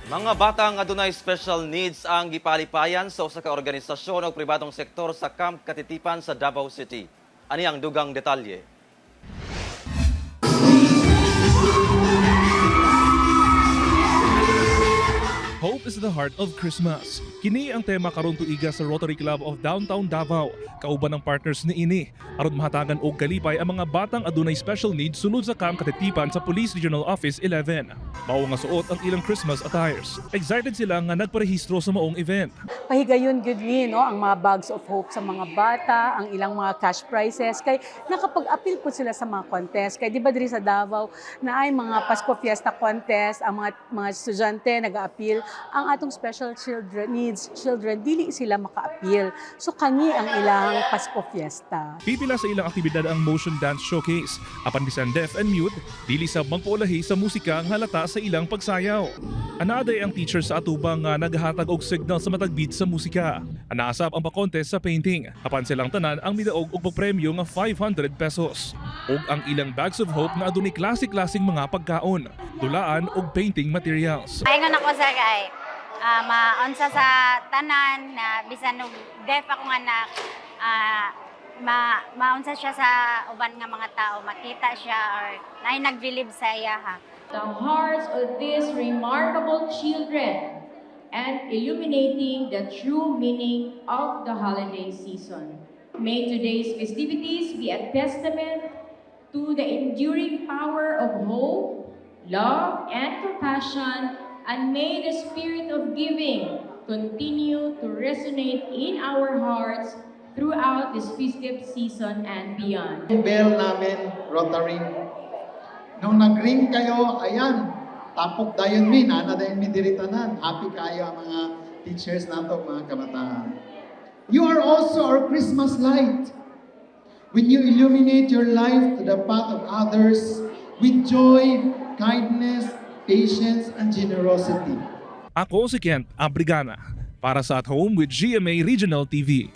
Mga bata nga adunay special needs ang gipalipayan sa usa ka organisasyon o pribadong sektor sa Camp Catitipan sa Davao City. Ani ang dugang detalye. Hope is the heart of Christmas. Kini ang tema karon tuiga sa Rotary Club of Downtown Davao. Kauban ng partners niini aron mahatagan og kalipay ang mga batang adunay special needs sulod sa Camp Catitipan sa Police Regional Office 11. Mao nga suot ang ilang Christmas attires. Excited sila nga nagparehistro sa maong event. Pahigayon gyud ni, no, ang mga bags of hope sa mga bata, ang ilang mga cash prizes, kay nakapag-apil po sila sa mga contest. Kay di ba diri sa Davao na ay mga Pasko Fiesta contest, ang mga estudyante nag-aapil, ang atong special children needs children, dili sila maka-apil. So kani ang ilang Pasko Fiesta. Pipila sa ilang aktibidad ang motion dance showcase. Apan bisan deaf and mute, dili sa magpaulahi sa musika ang halata sa ilang pagsayaw. Anaa ang teacher sa atubang nga naghatag og signal sa matag beat sa musika. Anaa sab ang pa-contest sa painting. Apan silang tanan ang midaog og premyo nga 500 pesos. Ug ang ilang bags of hope nga adunay klase-klaseng mga pagkaon, dulaan og painting materials. Paingon ako sa kay maunsa sa tanan na bisan og deaf akong anak, ma maunsa siya sa uban nga mga tao, makita siya or naay nag-believe sa iya ha. The hearts of these remarkable children and illuminating the true meaning of the holiday season. May today's festivities be a testament to the enduring power of hope, love, and compassion, and may the spirit of giving continue to resonate in our hearts throughout this festive season and beyond. Yung bell namin, Rotary. Nung nag-ring kayo, ayan, tapok dayon mi, nana dayon mi diri tanan. Happy kayo ang mga teachers nato, mga kabataan. You are also our Christmas light. When you illuminate your life to the path of others with joy, kindness, patience, and generosity. Ako si Kent Abrigana para sa At Home with GMA Regional TV.